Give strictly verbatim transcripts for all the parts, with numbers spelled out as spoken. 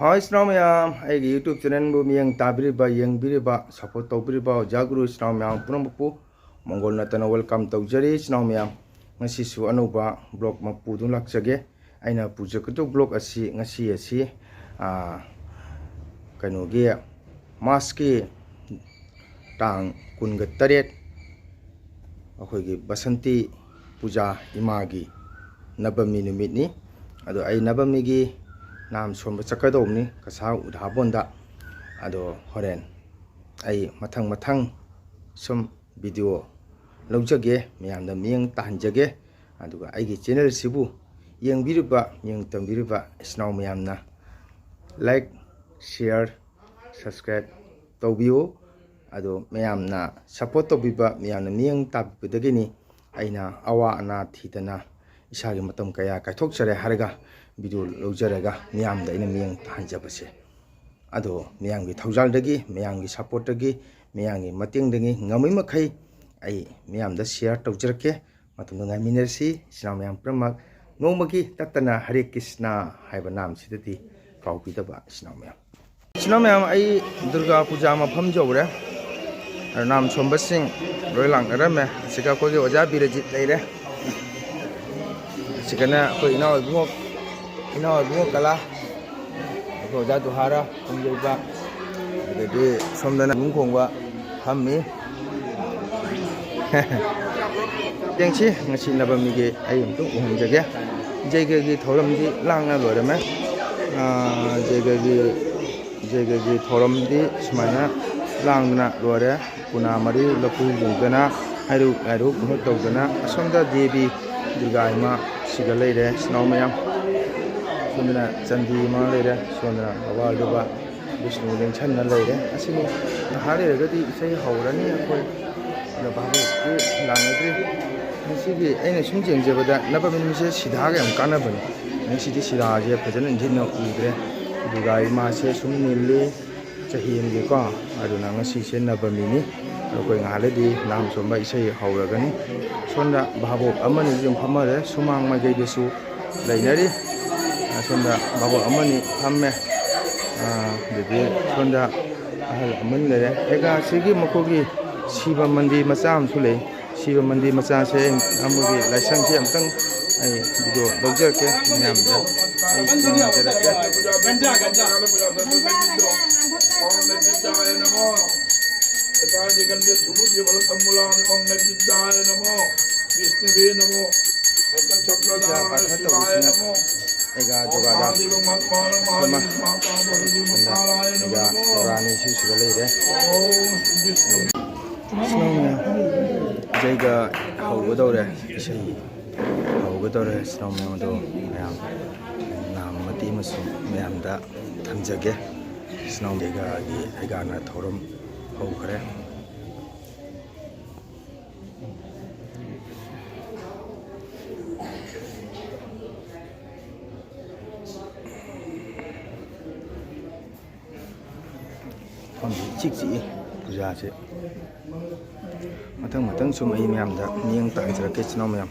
ꯍꯣꯏ, ꯏꯆꯤꯟ ꯏꯅꯥꯎ ꯃꯌꯥꯝ, ꯑꯩꯒꯤ YouTube channelꯕꯨ ꯃꯤꯠꯌꯦꯡ ꯇꯥꯕꯤꯔꯤꯕ, ꯌꯦꯡꯕꯤꯔꯤꯕ, support ꯇꯧꯕꯤꯔꯤꯕ ꯑꯣꯖꯥ ꯒꯨꯔꯨ ꯏꯆꯤꯟ ꯏꯅꯥꯎ ꯃꯌꯥꯝ ꯄꯨꯝꯅꯃꯛꯄꯨ ꯃꯪꯒꯣꯜ ꯅꯠꯇꯅ welcome ꯇꯧꯖꯔꯤ꯫ ꯏꯆꯤꯟ ꯏꯅꯥꯎ ꯃꯌꯥꯝ, ꯉꯁꯤꯁꯨ ꯑꯅꯧꯕ vlog ꯑꯃ ꯄꯨꯗꯨꯅ ꯂꯥꯛꯆꯒꯦ꯫ ꯑꯩꯅ ꯄꯨꯖꯒꯗꯧꯕ vlog ꯑꯁꯤ ꯉꯁꯤ ꯑꯁꯤ, ꯑꯥ, ꯀꯩꯅꯣꯒꯤ, Marchꯀꯤ ꯇꯥꯡ ꯀꯨꯟꯒ ꯇꯔꯦꯠ, ꯑꯩꯈꯣꯏꯒꯤ ꯕꯁꯟꯇꯤ ꯄꯨꯖꯥ, ꯏꯃꯥꯒꯤ ꯅꯕꯃꯤ ꯅꯨꯃꯤꯠꯅꯤ꯫ ꯑꯗꯣ ꯑꯩ ꯅꯕꯃꯤꯒꯤ ꯅꯥꯝ ꯁꯣꯟꯕ ꯆꯠꯀꯗꯧꯕꯅꯤ ꯀꯁꯥ ꯎꯙꯥꯕꯣꯟꯗ꯫ ꯑꯗꯣ ꯍꯣꯔꯦꯟ ꯑꯩ ꯃꯊꯪ ꯃꯊꯪ ꯁꯨꯝ video ꯂꯧꯖꯒꯦ, ꯃꯌꯥꯝꯗ ꯃꯤꯠꯌꯦꯡ ꯇꯥꯍꯟꯖꯒꯦ꯫ ꯑꯗꯨꯒ ꯑꯩꯒꯤ channelꯁꯤꯕꯨ ꯌꯦꯡꯕꯤꯔꯤꯕ, ꯃꯤꯠꯌꯦꯡ ꯇꯝꯕꯤꯔꯤꯕ ꯏꯆꯤꯟ ꯏꯅꯥꯎ ꯃꯌꯥꯝꯅ like, share, subscribe ꯇꯧꯕꯤꯌꯨ꯫ ꯑꯗꯣ ꯃꯌꯥꯝꯅ support ꯇꯧꯕꯤꯕ, ꯃꯌꯥꯝꯅ ꯃꯤꯠꯌꯦꯡ ꯇꯥꯕꯤꯕꯗꯒꯤꯅꯤ ꯑꯩꯅ ꯑꯋꯥ ꯑꯅꯥ ꯊꯤꯗꯅ ꯏꯁꯥꯒꯤ ꯃꯇꯝ ꯀꯌꯥ ꯀꯥꯏꯊꯣꯛꯆꯔꯦ ꯍꯥꯏꯔꯒ video ꯂꯧꯖꯔꯒ ꯃꯤꯌꯥꯝꯗ ꯑꯩꯅ ꯃꯤꯠꯌꯦꯡ ꯇꯥꯍꯟꯖꯕꯁꯦ꯫ ꯑꯗꯣ ꯃꯤꯌꯥꯝꯒꯤ ꯊꯧꯖꯥꯜꯗꯒꯤ, ꯃꯤꯌꯥꯝꯒꯤ supportꯇꯒꯤ, ꯃꯤꯌꯥꯝꯒꯤ ꯃꯇꯦꯡꯗꯒꯤ ꯉꯝꯃꯤ ꯃꯈꯩ ꯑꯩ ꯃꯤꯌꯥꯝꯗ share ꯇꯧꯖꯔꯛꯀꯦ꯫ ꯃꯇꯨꯡꯗ ꯉꯥꯏꯃꯤꯟꯅꯔꯁꯤ꯫ ꯏꯆꯤꯟ ꯏꯅꯥꯎ ꯃꯌꯥꯝ ꯄꯨꯝꯅꯃꯛ ꯅꯣꯡꯃꯒꯤ ꯇꯠꯇꯅ ꯍꯔꯦ ꯀ꯭ꯔꯤꯁꯅ ꯍꯥꯏꯕ ꯅꯥꯝꯁꯤꯗꯗꯤ ꯀꯥꯎꯕꯤꯗꯕ ꯏꯆꯤꯟ ꯏꯅꯥꯎ ꯃꯌꯥꯝ꯫ ꯏꯆꯤꯟ ꯏꯅꯥꯎ ꯃꯌꯥꯝ, ꯑꯩ ꯗꯨꯔꯒꯥ ꯄꯨꯖꯥ ꯃꯐꯝ ꯌꯧꯔꯦ꯫ ꯅꯥꯝ ꯁꯣꯟꯕꯁꯤꯡ ꯂꯣꯏ ꯂꯥꯛꯅꯔꯝꯃꯦ꯫ ꯑꯁꯤꯒ ꯑꯩꯈꯣꯏꯒꯤ ꯑꯣꯖꯥ ꯕꯤꯔꯖꯤꯠ ꯂꯩꯔꯦ꯫ ꯑꯁꯤꯒꯅ ꯑꯩꯈꯣꯏ ꯏꯅꯥꯎ ꯏꯕꯨꯡꯉꯣ, ꯏꯅꯥꯎ ꯏꯕꯨꯡꯉꯣ ꯀꯂꯥ꯫ ꯑꯩꯈꯣꯏ ꯑꯣꯖꯥ ꯗꯨꯍꯥꯔ, ꯄꯨꯡꯌꯩꯕ, ꯑꯗꯒꯤ ꯁꯣꯝꯗꯅ ꯅꯨꯡ ꯈꯣꯡꯕ ꯐꯝꯃꯤ꯫ ꯌꯦꯡꯁꯤ, ꯉꯁꯤ ꯅꯕꯃꯤꯒꯤ ꯑꯩ ꯑꯃꯨꯛꯇꯪ ꯎꯍꯟꯖꯒꯦ꯫ ꯖꯩꯒꯒꯤ ꯊꯧꯔꯝꯗꯤ ꯂꯥꯡꯅ ꯂꯣꯏꯔꯝꯃꯦ꯫ ꯑꯥ, ꯖꯩꯒꯒꯤ, ꯖꯩꯒꯒꯤ ꯊꯧꯔꯝꯗꯤ ꯁꯨꯃꯥꯏꯅ ꯂꯥꯡꯗꯅ ꯂꯣꯏꯔꯦ꯫ ꯄꯨꯅꯥ ꯃꯔꯨ ꯂꯐꯨ ꯌꯨꯡꯗꯅ, ꯍꯩꯔꯨꯛ ꯂꯥꯏꯔꯨꯛ ꯃꯍꯨꯠ ꯇꯧꯗꯅ, ꯑꯁꯣꯝꯗ ꯗꯦꯕꯤ ꯗꯨꯔꯒꯥ ꯏꯃꯥ ꯁꯤꯒ ꯂꯩꯔꯦ, ꯏꯆꯤꯟ ꯏꯅꯥꯎ ꯃꯌꯥꯝ꯫ ꯁꯣꯝꯗꯅ ꯆꯟꯗꯤ ꯏꯃꯥ ꯂꯩꯔꯦ, ꯁꯣꯝꯗꯅ ꯑꯋꯥꯜꯗꯨꯕ ꯕꯤꯁꯅꯨ ꯂꯦꯡꯁꯟꯅ ꯂꯩꯔꯦ꯫ ꯑꯁꯤꯅꯤ, ꯉꯥꯏꯍꯥꯛ ꯂꯩꯔꯒꯗꯤ ꯏꯁꯩ ꯍꯧꯔꯅꯤ ꯑꯩꯈꯣꯏ꯫ ꯑꯗꯣ ꯚꯥꯕꯣꯛꯇꯤ ꯂꯥꯡꯅꯗ꯭ꯔꯤ꯫ ꯉꯁꯤꯒꯤ ꯑꯩꯅ ꯁꯨꯝ ꯌꯦꯡꯖꯕꯗ ꯅꯕꯃꯤꯁꯦ ꯁꯤꯗꯥꯒ ꯌꯥꯝ ꯀꯥꯟꯅꯕꯅꯤ꯫ ꯉꯁꯤꯗꯤ ꯁꯤꯗꯥꯁꯦ ꯐꯖꯅ ꯏꯟꯊꯤꯅ ꯎꯗ꯭ꯔꯦ꯫ ꯗꯨꯔꯒꯥ ꯏꯃꯥꯁꯦ ꯁꯨꯝ ꯅꯤꯜꯂꯤ ꯆꯍꯤ ꯑꯃꯒꯤꯀꯣ꯫ ꯑꯗꯨꯅ ꯉꯁꯤꯁꯦ ꯅꯕꯃꯤꯅꯤ꯫ ꯑꯩꯈꯣꯏ ꯉꯥꯏꯍꯥꯛ ꯂꯩꯔꯗꯤ ꯅꯥꯝ ꯁꯣꯟꯕ ꯏꯁꯩ ꯍꯧꯔꯒꯅꯤ꯫ ꯁꯣꯝꯗ ꯚꯥꯕꯣꯛ ꯑꯃꯅꯤ ꯑꯗꯨꯝ ꯐꯝꯃꯔꯦ꯫ ꯁꯨꯃꯥꯡ ꯃꯥꯏꯀꯩꯗꯁꯨ ꯂꯩꯅꯔꯤ꯫ ꯑꯁꯣꯝꯗ ꯚꯥꯕꯣꯛ ꯑꯃꯅꯤ ꯐꯝꯃꯦ꯫ ꯑꯗꯨꯗꯤ ꯁꯣꯝꯗ ꯑꯍꯜ ꯑꯃꯅꯤ ꯂꯩꯔꯦ꯫ ꯑꯦꯒꯥꯁꯤꯒꯤ ꯃꯈꯣꯏꯒꯤ ꯁꯤꯕ ꯃꯟꯗꯤꯔ ꯃꯆꯥ ꯑꯃꯁꯨ ꯂꯩ꯫ ꯁꯤꯕ ꯃꯟꯗꯤꯔ ꯃꯆꯥꯁꯦ ꯑꯃꯒꯤ ꯂꯥꯏꯁꯪꯁꯦ ꯑꯃꯨꯛꯇꯪ ꯑꯩ ꯚꯤꯗꯤꯑꯣ ꯂꯧꯖꯔꯛꯀꯦ ꯃꯌꯥꯝꯗ꯫ ꯑꯩ ꯌꯦꯡꯖꯔꯛꯀꯦ꯫ ꯄꯨꯖꯥ ꯄꯥꯊ ꯇꯧꯕꯁꯤꯅ ꯑꯩꯒ ꯖꯣꯒꯥꯗ ꯑꯃ, ꯑꯩꯒ ꯖꯣꯒꯥꯅꯤꯁꯨ ꯁꯤꯗ ꯂꯩꯔꯦ꯫ ꯏꯁꯩꯒ ꯍꯧꯒꯗꯧꯔꯦ, ꯏꯁꯩ ꯍꯧꯒꯗꯧꯔꯦ꯫ ꯏꯆꯤꯟ ꯏꯅꯥꯎ ꯃꯌꯥꯝ ꯑꯗꯣ ꯃꯌꯥꯝ ꯅꯥꯝ ꯃꯇꯦꯛ ꯑꯃꯁꯨ ꯃꯌꯥꯝꯗ ꯊꯝꯖꯒꯦ꯫ ꯏꯆꯤꯟ ꯏꯅꯥꯎ ꯑꯩꯒ ꯑꯩꯒꯥꯅ ꯊꯧꯔꯝ ꯍꯧꯈ꯭ꯔꯦ꯫ ꯃꯐꯝꯁꯤ ꯏꯆꯤꯛ ꯆꯤꯛꯏ ꯄꯨꯖꯥꯁꯦ꯫ ꯃꯊꯪ ꯃꯊꯪ ꯁꯨꯝ ꯑꯩ ꯃꯌꯥꯝꯗ ꯃꯤꯠꯌꯦꯡ ꯇꯥꯍꯟꯖꯔꯛꯀꯦ ꯏꯆꯤꯟ ꯏꯅꯥꯎ ꯃꯌꯥꯝ꯫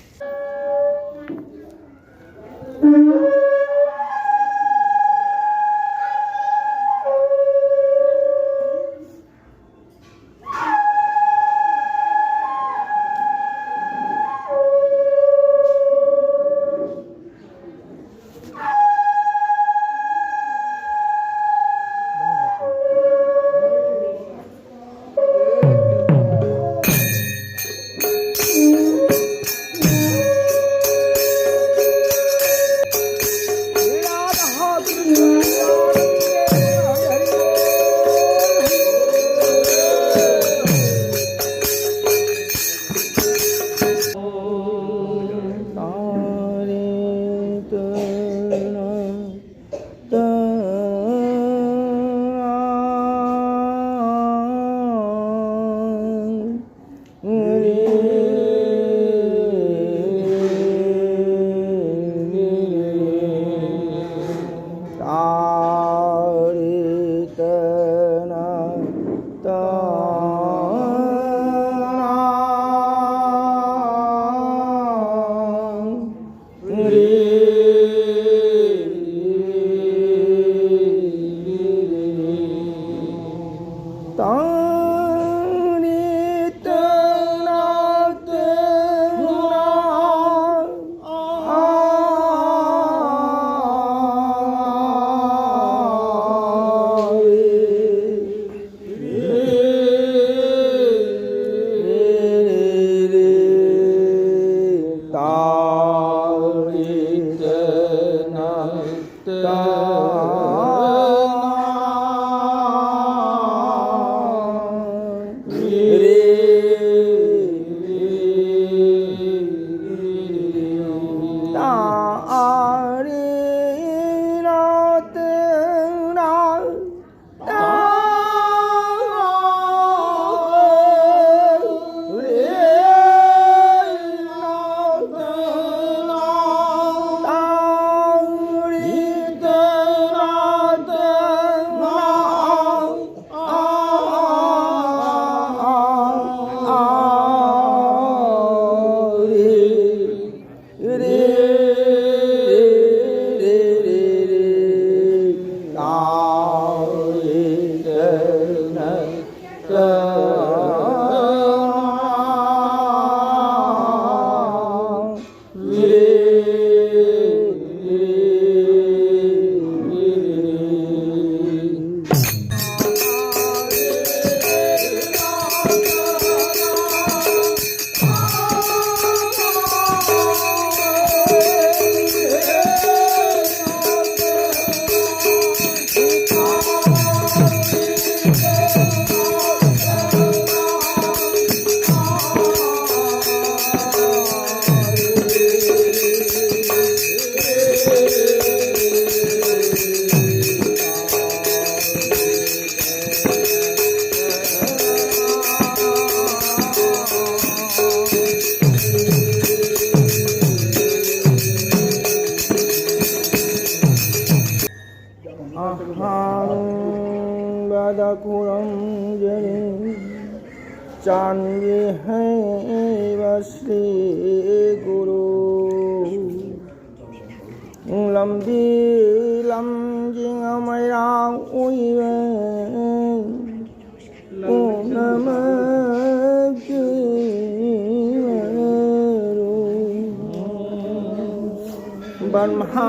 ꯁ꯭ꯔꯤ ꯒꯨꯔꯨ꯫ ꯂꯝꯕꯤ ꯂꯝꯖꯤꯡ ꯃꯩꯔꯥꯡ ꯑꯣꯏꯕ ꯄꯨꯝꯅꯃꯛꯀꯤ ꯃꯔꯨ꯫ ꯕ꯭ꯔꯍ꯭ꯃꯥ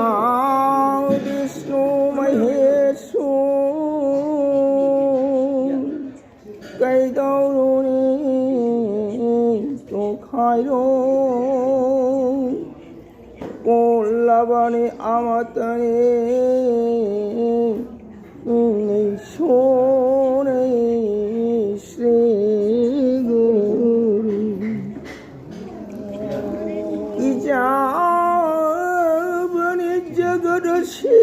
ꯕꯤꯁꯅꯨ ꯃꯍꯦꯁꯨ ꯀꯩꯗꯧꯔꯨꯅꯤ ꯇꯣꯈꯥꯏꯔꯣ꯫ ꯀꯣꯜꯂꯕꯅꯤ ꯑꯃꯠꯇꯅꯤ ꯏꯁꯣꯔꯅꯤ ꯁ꯭ꯔꯤ ꯒꯨꯔꯨ꯫ ꯏꯆꯥꯕꯅꯤ ꯖꯒꯠ ꯑꯁꯤ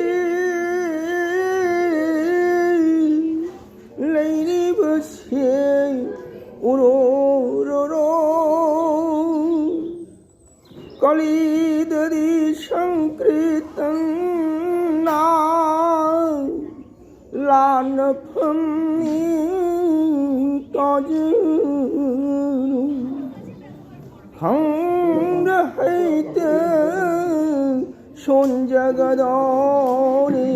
ꯂꯩꯔꯤꯕꯁꯦ ꯎꯔꯣꯔꯣꯔꯣ꯫ ꯀꯂꯤꯗꯗꯤ ꯁꯪꯀ꯭ꯔꯤꯇꯟꯅ ꯂꯥꯟꯅ ꯐꯝꯃꯤ ꯇꯥꯖꯔꯨ꯫ ꯈꯪꯗ ꯍꯩꯇ ꯁꯣꯟꯖꯒꯗꯧꯔꯤ꯫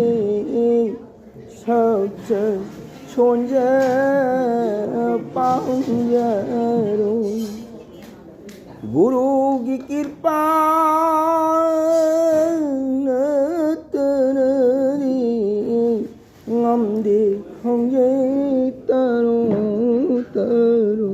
ꯁꯛꯆ ꯁꯣꯟꯖ ꯄꯥꯝꯖꯔꯣꯏ꯫ ꯒꯨꯔꯨꯒꯤ ꯀ꯭ꯔꯤꯄꯥ ꯅꯠꯇꯅꯗꯤ ꯉꯝꯗꯦ ꯈꯣꯡꯖꯩ ꯇꯔꯨ ꯇꯔꯨ꯫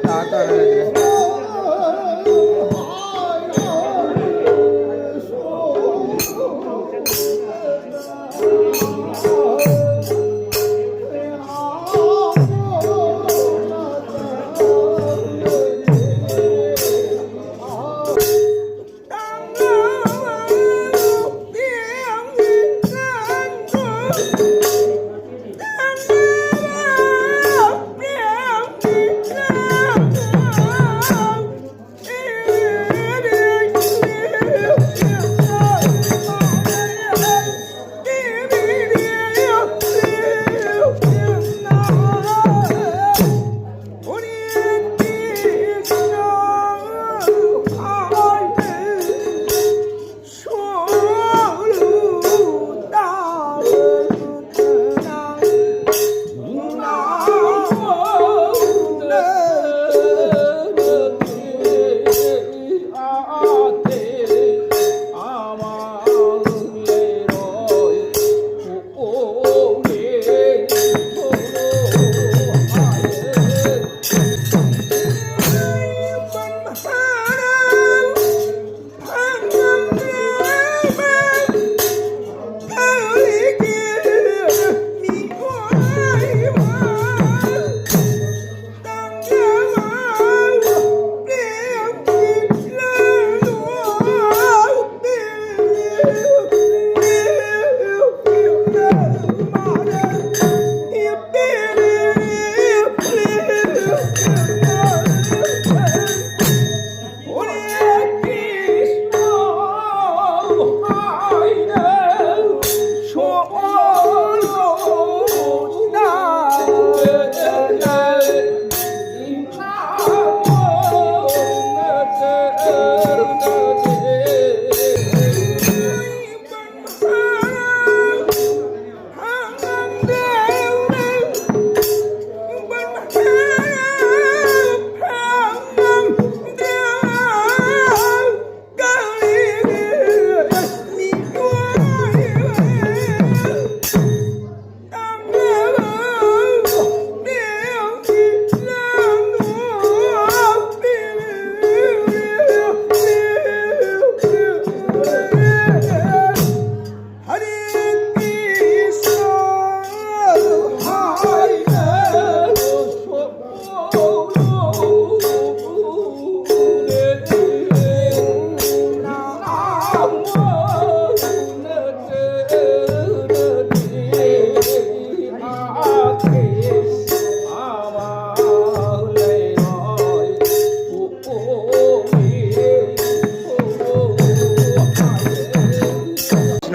ꯇꯥ ꯇꯥꯔꯦ꯫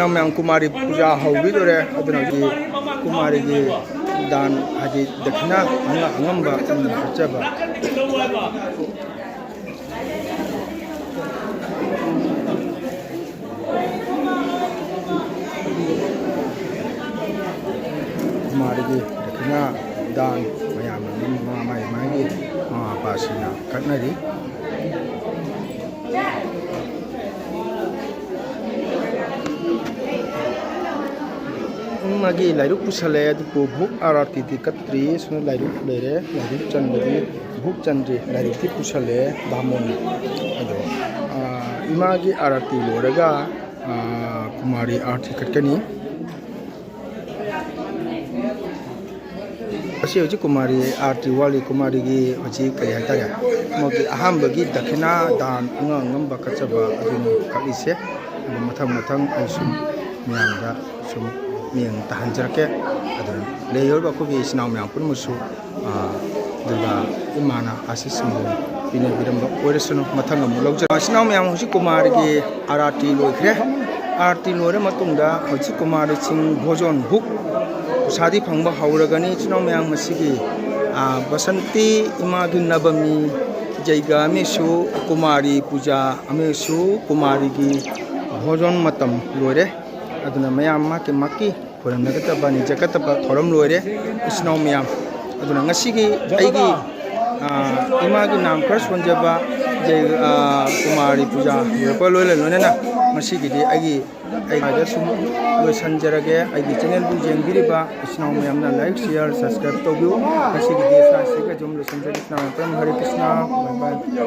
ꯃꯌꯥꯝ ꯀꯨꯃꯥꯔꯤ ꯄꯨꯖꯥ ꯍꯧꯈꯤꯗꯣꯔꯦ꯫ ꯑꯗꯨꯅ ꯍꯧꯖꯤꯛ ꯀꯨꯃꯥꯔꯤꯒꯤ ꯗꯥꯟ, ꯍꯥꯏꯗꯤ ꯗꯈꯤꯅꯥ ꯑꯉ-, ꯑꯉꯝꯕ ꯑꯗꯨꯝ ꯍꯥꯞꯆꯕ꯫ ꯀꯨꯃꯥꯔꯤꯒꯤ ꯗꯈꯤꯅꯥ ꯗꯥꯟ ꯃꯌꯥꯝ ꯑꯗꯨꯝ ꯃꯥ-, ꯃꯥꯒꯤ, ꯃꯥꯒꯤ ꯃꯃꯥ ꯃꯄꯥꯁꯤꯡꯅ ꯀꯠꯅꯔꯤ꯫ ꯃꯥꯒꯤ ꯂꯥꯏꯔꯨꯛ ꯄꯨꯁꯜꯂꯦ, ꯑꯗꯨꯕꯨ ꯚꯨꯛ ꯑꯥꯔꯇꯤꯗꯤ ꯀꯠꯇ꯭ꯔꯤ꯫ ꯁꯨꯝ ꯂꯥꯏꯔꯨꯛ ꯂꯩꯔꯦ, ꯂꯥꯏꯔꯨꯛ ꯆꯟꯕꯗꯤ ꯚꯨꯛ ꯆꯟꯗ꯭ꯔꯤ, ꯂꯥꯏꯔꯨꯛꯇꯤ ꯄꯨꯁꯜꯂꯦ ꯕꯥꯃꯣꯟꯅ꯫ ꯑꯗꯣ, ꯑꯥ, ꯏꯃꯥꯒꯤ ꯑꯥꯔꯇꯤ ꯂꯣꯏꯔꯒ, ꯑꯥ, ꯀꯨꯃꯥꯔꯤ ꯑꯥꯔꯇꯤ ꯀꯠꯀꯅꯤ꯫ ꯑꯁꯤ ꯍꯧꯖꯤꯛ ꯀꯨꯃꯥꯔꯤ ꯑꯥꯔꯇꯤ ꯋꯥꯠꯂꯤ꯫ ꯀꯨꯃꯥꯔꯤꯒꯤ ꯍꯧꯖꯤꯛ ꯀꯔꯤ ꯍꯥꯏꯇꯥꯔꯦ, ꯃꯣꯏꯒꯤ ꯑꯍꯥꯟꯕꯒꯤ ꯗꯈꯤꯅꯥ ꯗꯥꯟ ꯑꯉꯝ ꯑꯉꯝꯕ ꯀꯠꯆꯕ ꯑꯗꯨꯅꯤ ꯀꯠꯂꯤꯁꯦ꯫ ꯑꯗꯨ ꯃꯊꯪ ꯃꯊꯪ ꯑꯩ ꯁꯨꯝ ꯃꯌꯥꯝꯗ ꯁꯨꯝ ꯃꯤꯠꯌꯦꯡ ꯇꯥꯍꯟꯖꯔꯛꯀꯦ꯫ ꯑꯗꯨꯅ ꯂꯩꯍꯧꯔꯤꯕ ꯑꯩꯈꯣꯏꯒꯤ ꯏꯆꯤꯟ ꯏꯅꯥꯎ ꯃꯌꯥꯝ ꯄꯨꯝꯅꯃꯛꯁꯨ, ꯑꯥ, ꯑꯗꯨꯒ ꯏꯃꯥꯅ ꯑꯥꯁꯤꯁ ꯁꯤꯡꯕꯨ ꯄꯤꯅꯕꯤꯔꯝꯕ ꯑꯣꯏꯔꯁꯅꯨ꯫ ꯃꯊꯪ ꯑꯃꯨꯛ ꯂꯧꯖꯔꯛꯀꯦ꯫ ꯏꯆꯤꯟ ꯏꯅꯥꯎ ꯃꯌꯥꯝ, ꯍꯧꯖꯤꯛ ꯀꯨꯃꯥꯔꯒꯤ ꯑꯥꯔꯇꯤ ꯂꯣꯏꯈ꯭ꯔꯦ꯫ ꯑꯥꯔꯇꯤ ꯂꯣꯏꯔ ꯃꯇꯨꯡꯗ ꯍꯧꯖꯤꯛ ꯀꯨꯃꯥꯔꯁꯤꯡ ꯚꯣꯖꯣꯟ ꯚꯨꯛ ꯄ꯭ꯔꯁꯥꯗꯤ ꯐꯪꯕ ꯍꯧꯔꯒꯅꯤ꯫ ꯏꯆꯤꯟ ꯏꯅꯥꯎ ꯃꯌꯥꯝ, ꯉꯁꯤꯒꯤ, ꯑꯥ, ꯕꯁꯟꯇꯤ ꯏꯃꯥꯒꯤ ꯅꯕꯃꯤ ꯖꯩꯒ ꯑꯃꯁꯨ ꯀꯨꯃꯥꯔꯤ ꯄꯨꯖꯥ ꯑꯃꯁꯨ ꯀꯨꯃꯥꯔꯤꯒꯤ ꯚꯣꯖꯣꯟ ꯃꯇꯝ ꯂꯣꯏꯔꯦ꯫ ꯑꯗꯨꯅ ꯃꯌꯥꯝ ꯃꯥꯀꯤ ꯃꯥꯀꯤ ꯈꯣꯏꯔꯝꯅꯒꯗꯕ, ꯅꯤꯖꯒꯗꯕ ꯊꯧꯔꯝ ꯂꯣꯏꯔꯦ, ꯏꯆꯤꯟ ꯏꯅꯥꯎ ꯃꯌꯥꯝ꯫ ꯑꯗꯨꯅ ꯉꯁꯤꯒꯤ ꯑꯩꯒꯤ, ꯑꯥ, ꯏꯃꯥꯒꯤ ꯅꯥꯝ ꯈꯔ ꯁꯣꯟꯖꯕ, ꯖꯩ-, ꯑꯥ, ꯀꯨꯃꯥꯔꯤ ꯄꯨꯖꯥ ꯂꯣꯏꯔꯛꯄ ꯂꯣꯏꯅ ꯂꯣꯏꯅꯅ ꯉꯁꯤꯒꯤꯗꯤ ꯑꯩꯒꯤ, ꯑꯩ ꯁꯨꯝ ꯂꯣꯏꯁꯤꯟꯖꯔꯒꯦ꯫ ꯑꯩꯒꯤ ꯆꯦꯅꯦꯜꯕꯨ ꯌꯦꯡꯕꯤꯔꯤꯕ ꯏꯆꯤꯟ ꯏꯅꯥꯎ ꯃꯌꯥꯝꯅ like, share, subscribe ꯇꯧꯕꯤꯌꯨ꯫ ꯉꯁꯤꯒꯤꯗꯤ ꯁ꯭ꯋꯥꯏꯁꯤꯒ ꯑꯗꯨꯝ ꯂꯣꯏꯁꯤꯟꯖꯔꯒꯦ꯫ ꯏꯆꯤꯟ ꯏꯅꯥꯎ ꯃꯌꯥꯝ, ꯍꯔꯦ ꯀ꯭ꯔꯤꯁꯅ, bye bye꯫